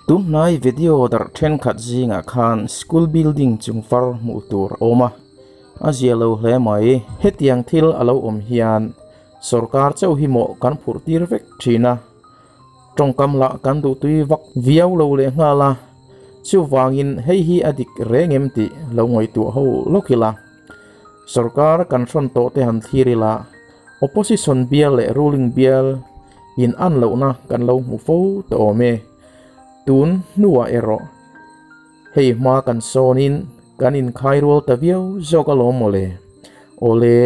Tunhnai video darh thenkhat zingah khan school building chung far hmuh tur a awm a, a zia lo hle mai. Hetiang thil a lo awm hian sorkar chauh hi mawh kan phurh tir vek thin a, tawngkam lah kan duhtui vak viau lo leh nghal a, chuvangin hei hi a dik reng em tih lo ngaihtuah ho lawk ila. Sorkar kan hrawn tawh te han thlir ila, opposition bial leh ruling bial in an lohna kan lo hmu fo ta awm e. Tun hnuah erawh hei hma kan sawnin kan inkhai rual ta viau zawk alawm mawle. Awle,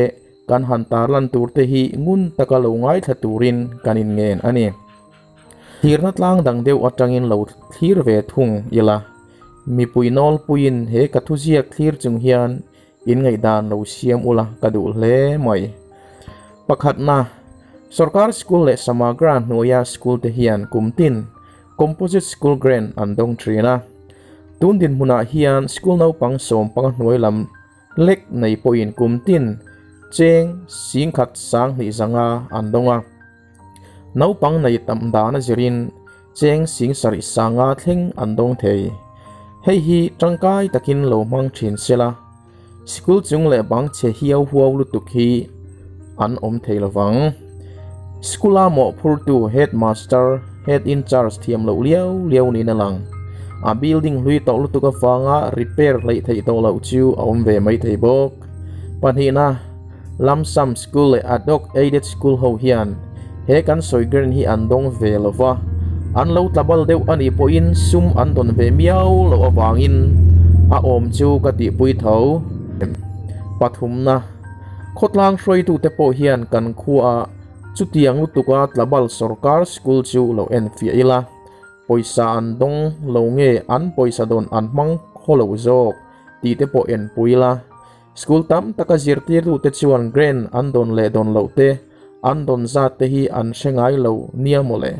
kan han tarlan tur te hi ngun taka lo ngaithla turin kan inngen a ni. Thlirna tlang dang deuh atangin lo thlir ve thung ila, mipui nawlpuiin he ka thuziak thlir chung hian in ngaihdan lo siam ula ka duh hle mai. Pakhatna, Sorkar school leh Samagra hnuaia school te hian kum tin Composite School Grant an dawng thin a. Tun dinhmunah hian school naupang sawmpanga hnuai lam lek nei pawhin kum tin cheng singkhat sanghnih zanga an dawng a. Naupang nei tam dan a zirin cheng sing sarih sanga thleng an dawng thei. Hei hi tangkai takin lo hmang thin sela, sikul chung leh bang chhe hiau huau lutuk hi an awm thei lovang. Sikula mawhphurtu headmaster, head in charge thiam loh liau liau niin a lang. A building hlui tawh lutuk avanga repair hleih theih tawh loh chu a awm ve mai thei bawk. Pahnihna. Lump sum school leh ad hoc aided school ho hian he kan sawi grant hi an dawng ve lo va, an lo tlabal deuh a nih pawhin sum an dawn ve miau loh avangin a awm chu ka tihpui tho. Pathumna, Khawtlang hruaitute pawh hian kan khuaah chutiang lutuka tlabal sorkar school chu lo enfiah ila, pawisa an dawng lo nge an pawisa dawn an hmang khaw lo zawk tih te pawh enpui ila. School tam taka zirtirtute chuan grant an dawn leh dawn loh te, an dawn zat te hi an hre ngai lo nia mawle.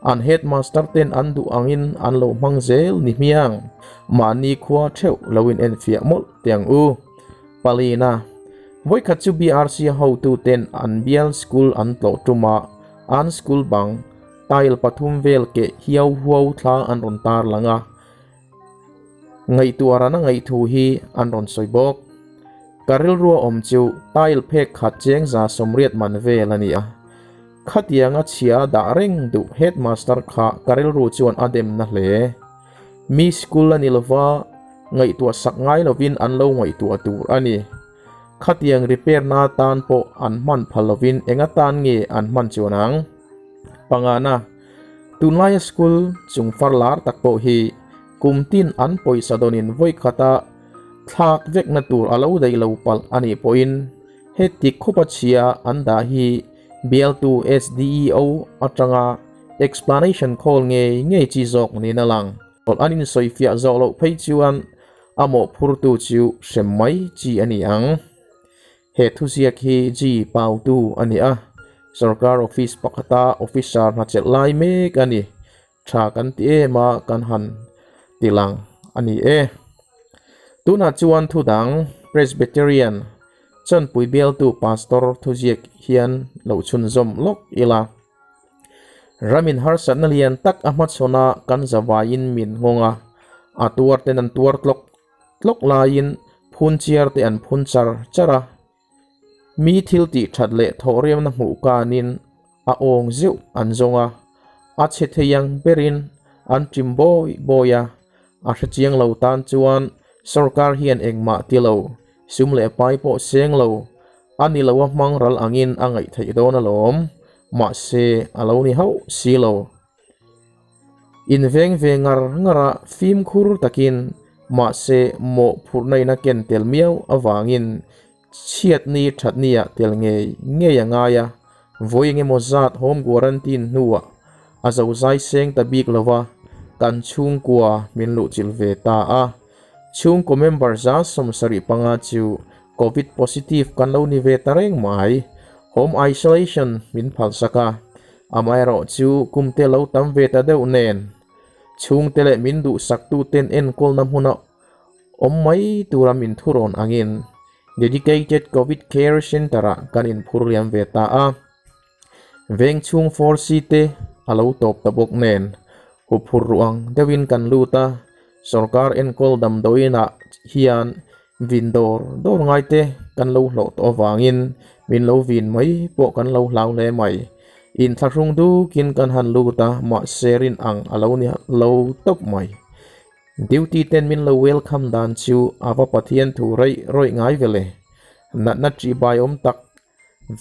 An headmaster ten an duh angin an lo hmang zel ni hmiang. Mahni khua theuh lo in enfiah mawlh teh ang u. Palina, Vawikhat chu BRC hotu ten an bial school an tlawh tumah an school bang tile pathum vel keh hiau huau thla an rawn tarlang a. Ngaihtuah rana ngaihthu hi an rawn sawi bawk. Ka rilrua awm chu tile phek khat cheng za sawmriat man vel a ni a. Khatianga chhia dah reng duh headmaster kha ka rilru chuan a dem na hle. Mi school a ni lova, ngaihtuah sak ngai lovin an lo ngaihtuah tur a ni. Khatiang repair na tan pawh an hman phal lovin eng atan nge an hman chuan ang? Pangana. Tunlaia school chung far lar tak pawh hi kum tin an pawisa dawnin vawi khata thlak vekna tur a lo daih lo palh a nih pawhin heti khawpa chhia an dah hi bialtu SDEO atanga explanation call ngei ngei chi zawk niin a lang. An insawifiah zawh loh phei chuan a mawhphurtu chu hrem mai chi a ni ang. He thuziak hi G Pautu a ni a, sorkar office pakhata officer hna chelh lai mek a ni. Tha kan ti em a, kan han ti lang a ni e. Tunah chuan thu dang Presbyterian chanpui bialtu pastor thuziak hian lo chhunzawm lawk ila. Ramin harsatna lian tak a hmachhawn a, kan zavaiin min nghawng a, a tuar ten an tuar tlawk tlawk laiin phun chiar te an phun char char a, mi thil tih that leh thawh riamna hmuh kanin a awng zeuh an zawng a, a chhe thei ang berin an ṭim bawi bawi a, a hrechiang lo tan chuan sorkar hian engmah ti lo, sum leh pai pawh seng lo, a ni lo a hmang ral angin a ngaih theih dawn alawm, mahse a lo ni hauh si lo. Inveng ve ngar ngar a, fimkhur takin, mahse mawhphurhna in a ken tel miau avangin chhiatni thatnia tel ngei ngei a ngai a, vawi engemaw zat home quarantine hnuah a zozai seng ta bik lo va, kan chhungkua min luhchilh ve ta a. Chhungkaw member za 75 chu Covid positive kan lo ni ve ta reng mai, home isolation min phalsak a. Amaherawh chu kum te lo tam ve ta deuh nen, chhungte leh min duhsaktu ten enkawlna hmuna awm mai tura min thurawn angin Dedicated Covid Care Centre-ah kan inphur liam ve ta a. Veng chhung 4C te a lo tawp ta bawk nen, Huphurh ruh ang deuhin kan lut a, sorkar enkawl damdawiinah hian vin dawr dawr ngai te kan lo hlawh tawh avangin min lo vin mai pawh kan lo hlau hle mai. Inthlahrung dukin kan han lut a, mahse rin ang a lo ni lo tawp mai. Duty ten min lo welcome dan chu a va Pathian thu reih rawih ngai ve le. Natna ṭihbai awm tak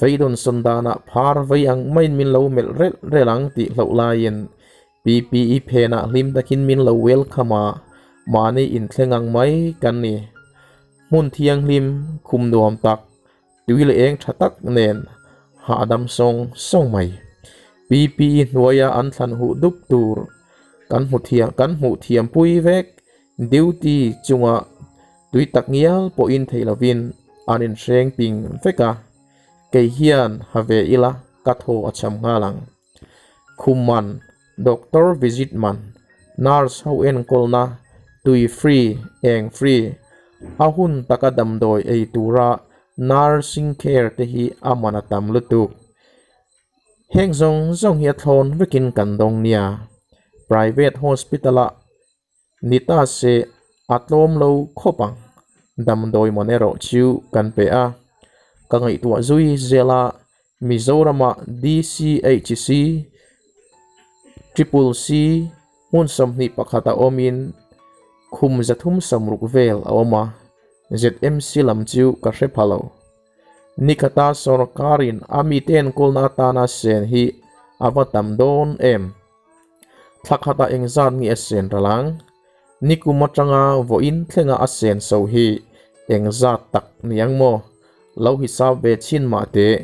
Veidawn sawn danah phar vei ang maiin min lo melh relh relh ang tih hlauh laiin PPE phenah hlim takin min lo welcome a, mahni inthleng ang mai kan ni. Hmun thianghlim, khum nuam tak, tui leh eng tha tak nen hahdam sawng sawng mai. PPE hnuaia an thlan huh dup tur kan hmu thiam kan hmuh thiam pui vek duty chunga Tui tak ngial pawhin thei lovin an inhreng ping vek a, kei hian ha ve ila ka thaw a cham nghal ang. Khum man, doctor visit man, nurse ho enkawlna, tui free, eng free, a hun taka damdawi ei tura nursing care te hi a man a tam lutuk. Heng zawng zawng hi a thlawn vekin kan dawng nia. Private hospital-ah Ni ta se a tlawm lo khawp ang, damdawi man erawh chu kan pe a. Ka ngaihtuah zui zel a, Mizorama DCHC, Triple C hmun 21 a awmin khum 360 vel a awm a, ZMC lam chu ka hre pha lo. Nikhata sorkarin a mite enkawlna atana sen hi a va tam dawn em? Thla khatah engzat nge a sen ral ang? Nikum atanga vawiin thlenga a sen so hi engzat tak ni ang maw? Lo hisap ve chhin mah teh.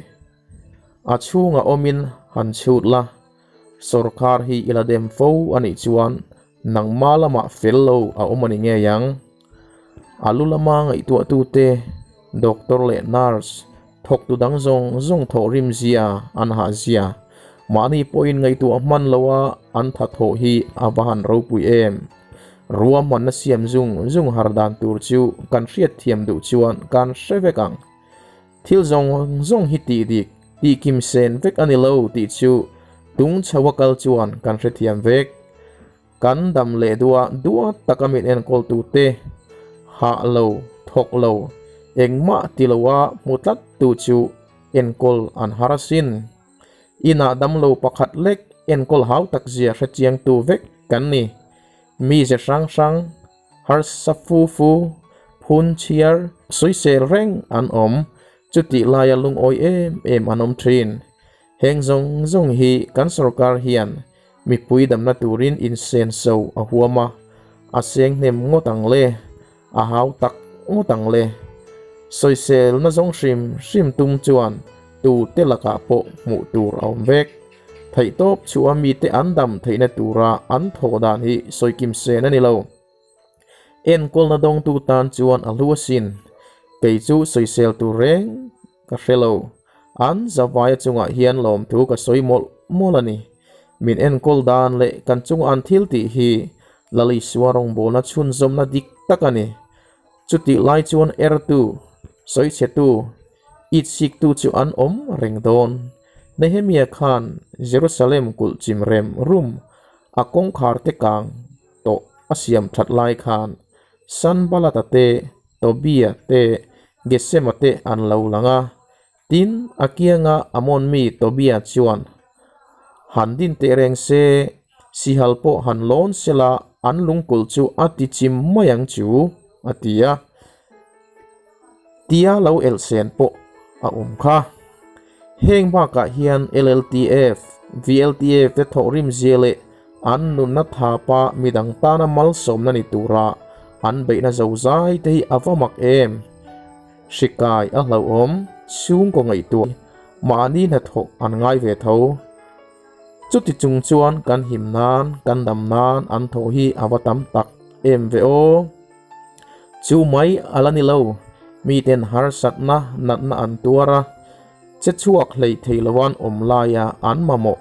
A chhungah awmin han chhut la, sorkar hi i la dem fo a nih chuan nangma lamah fel lo a awm a ni ngei ang. A lu lama ngaihtuahtute, doctor leh nurse, thawktu dang zawng zawng thawhrim zia an hah zia, mahni pawhin ngaihtuah hman loa an tha thawh hi a va han ropui em. Ruahmanna siam zung zung har dan tur chu kan hriatthiam duh chuan kan hre vek ang. Thil zawng zawng hi tih dik, tih kim sen vek a ni lo tih chu tung chho a kal chuan kan hrethiam vek. Kan dam leh duah duah taka min enkawltute hah lo, thawk lo, engmah ti loa hmu tlattu chu enkawl an har asin. Inah damlo pakhat lek enkawl hau tak zia hrechiangtu vek kan ni. Mize hrang hrang, harsa fu fu, phun chhiar, sawisel reng an awm, chutih laia lungawi em em an awm thin. Heng zawng zawng hi kan sorkar hian mipui damna turin insenso a huam a, a seng hnem ngawt ang le, a hau tak ngawt ang le. Sawiselna zawng hrim hrim tum chuan tute lakah pawh hmuh tur a awm vek. Theihtawp chhuah mite an dam theihna tura an thawh dan hi sawikim sen a ni lo. Enkawlna dawngtu tan chuan a hlu asin. Kei chu sawisel tur reng ka hre lo. An zavaia chungah hian lawmthu ka sawi mawlh mawlh a ni. Min enkawl dan leh kan chunga an thil tih hi Lalisua rawngbawlna chhunzawmna dik tak a ni. Chutih lai chuan ertu, sawichhetu, itsiktu chu an awm reng dawn. Nehemia khan Jerusalem kulh chim rem rum a kawngkhar te kang tawh a siam that lai khan Sanbalata te, Tobia te, Gesema te an lo lang a. Tin, a kianga Amon mi Tobia chuan, Han din teh reng se, sihal pawh han lawn sela an lungkulh chu a ti chim mai ang chu, a ti a. Tia lo elhsen pawh a awm kha. Heng bakah hian LLTF, VLTF te thawhrim zia leh an nunna thapa midang tana malsawmna ni tura an beihna zozai te hi a va mak em? Hri kai a hlauhawm, chhungkaw ngaihtuah mahni hnathawh an ngai ve tho. Chuti chung chuan kan him nan, kan dam nan an thawh hi a va tam tak em ve aw. Chu mai a la ni lo, miten harsatna natna an tuar a, che chhuak hlei thei loan awm laia an mamawh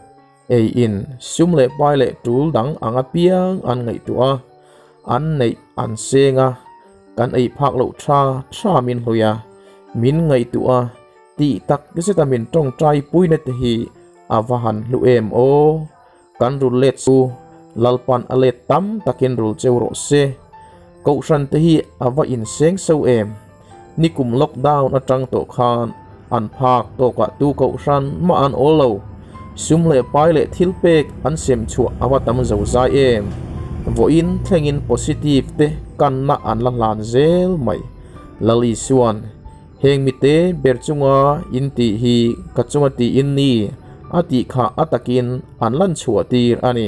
ei in sum leh pai leh tul dang ang apiang an ngaihtuah a, an neih an seng a, kan ei phak loh tha tha min hlui a, min ngaihtuah a, tih tak zeta min tawngtai puina te hi a va han hlu em aw. Kan rul let chu Lalpan a let tam takin rul cheu rawh se. Kohhran te hi a va inseng so em? Nikum lockdown atang tawh khan an phak tawkah tu kohhran mah an awl lo. Sum leh pai leh thil pek an sem chhuah a va tam zo zai em? Vawiin thlengin positive te kanna an la hlan zel mai. Lali chuan, Heng mite ber chunga in tih hi ka chunga tih in ni a tih kha a takin an lan chhuah tir a ni.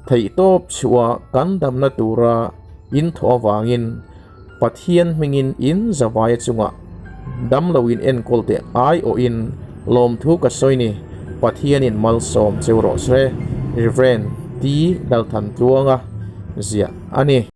Theihtawp chhuah kan damna tura in thawh avangin Pathian hmingin in zavaia chungah damlo in enkawl teh ai awhin lawmthu ka sawi ni, Pathianin malsawm cheu rawh se, Rev. T. Lalthantluanga ziah a ni.